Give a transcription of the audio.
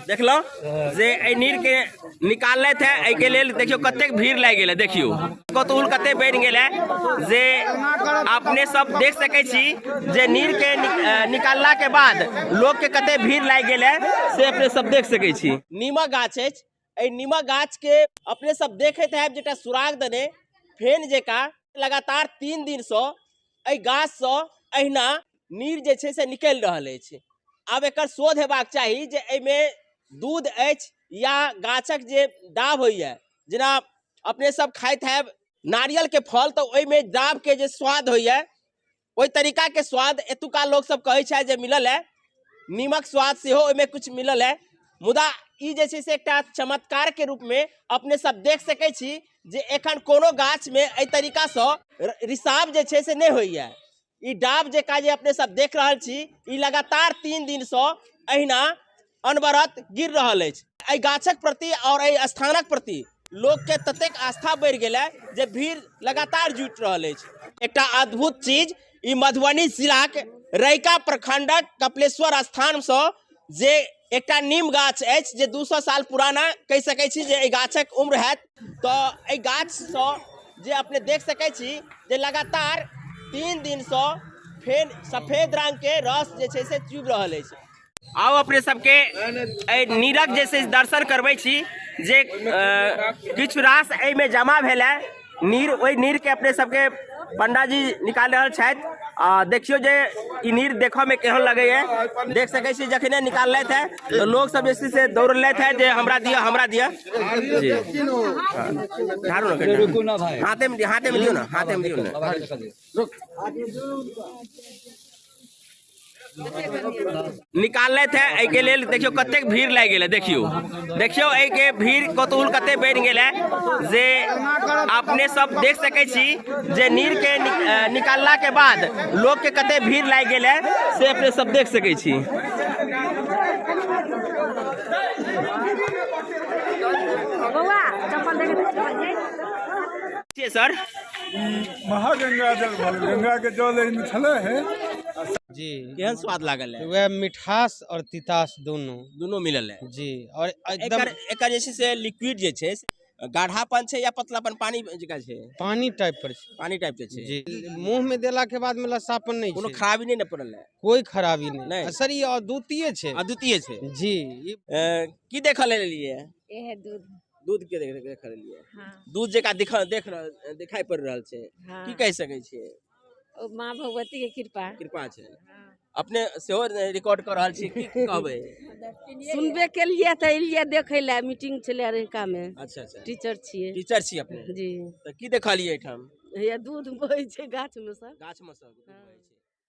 देखलहुँ जे एहि नीरके निकाललथि है। एहिके लेल देखियौ कतेक भीड़ लागि गेल है। देखियौ कतहुल कते बनि गेल है जे अपने सब देख सकै छी जे नीरके निकालला के बाद लोकके कते भीड़ लागि गेल है से अपने सब देख सकै छी। नीमक गाछ अछि, एहि नीमक गाछ के अपने सब देखैत हैब जे एकटा सुराग देने फेन जकाँ लगातार 3 दिनसँ एहि गाछसँ अहिना नीर जे छै से निकलि रहल अछि। आब एकर शोध हेबाक चाही जे एहिमे दूध अछि या गाछक जे डाभ होइए, जेना अपने सब खाइत हैब नारियलके फल, तऽ ओहिमे डाभके जे स्वाद होइए ओहि तरीकाके स्वाद एतुका लोकसब कहै छथि जे मिलल है। नीमक स्वाद सेहो ओहिमे किछु मिलल है। मुदा ई जे छै से एकटा चमत्कारके रूपमे अपने सब देख सकै छी जे एखन कोनो गाछमे एहि तरीकासँ रिसाव जे छै से नहि होइए। ई डाब जकाँ जे अपने सब देख रहल छी ई लगातार 3 दिनसँ अहिना अनवरत गिर रहल अछि। एहि गाछक प्रति और एहि स्थानक प्रति लोकके ततेक आस्था बढ़ि गेल है जे भीड़ लगातार जुटि रहल अछि। एकटा अद्भुत चीज ई मधुबनी जिलाक रैका प्रखंडक कपिलेश्वर स्थानसँ जे एकटा नीम गाछ अछि जे 200 साल पुराना कहि सकै छी जे एहि गाछक उम्र हैत, तऽ एहि गाछसँ जे अपने देख सकै छी जे लगातार 3 दिनसँ फेन सफेद रंगके रस जे छै से चूबि रहल अछि। आउ अपने सबके एहि नीरक जे छै दर्शन करबै छी जे किछु रास एहिमे जमा भेल है नीर, ओहि नीरके अपने सबके पंडाजी निकालि रहल छथि। आ देखियौ जे ई नीर देखऽमे केहन लगैए। देख सकै छी जखने निकाललथि है तऽ लोक सब जे छै से दौड़लथि है जे हमरा दिअ हमरा दिअ। जी झाड़ू ने हाथेमे, हाथेमे दियौ ने, हाथेमे दियौ ने। निकाललथि है एहिके लेल देखियौ कतेक भीड़ लागि गेल है। देखियौ देखियौ एहिके भीड़ कतहुल कते बढ़ि गेल है जे अपने सब देख सकै छी जे नीरके निकालला के बाद लोकके कते भीड़ लागि गेल है से अपने सब देख सकै छी। सर महागंगा जल भल गंगा के जल एहिमे छलै है जी। केहन स्वाद लागल है? वह मिठास और तितास दोनों दोनों मिलल है जी। और एकदम एकर जे छै से लिक्विड जे छै गाढ़ापन छै या पतलापन पानी जकाँ छै? पानी टाइप पर छै। पानी टाइप के छै जी। मुंह में देला के बाद में लस्सापन नहीं कोनो छै। खराबी नहीं ने पड़ल है? कोई खराबी नहीं, नहीं। सर ई अद्वितीय छै। अद्वितीय छै जी। की देखल लेलिए? एहे दूध। दूध के देख लेलिए। हाँ। दूध जकाँ देख रहल दिखाई पड़ रहल छै। हाँ। की कहि सकै छियै? ओ माँ भगवती के कृपा। कृपा छै। अपने सेहो रिकॉर्ड कऽ रहल छी, की कहबै? सुनबे केलिए तऽ एलिए देखै लए, मीटिंग छलै रहिका मे। अच्छा अच्छा, टीचर छियै। टीचर छी अपने जी। तऽ की देखलियै एहिठाम? हैया दूध बहै छै गाछ मे सँ। गाछ मे सँ।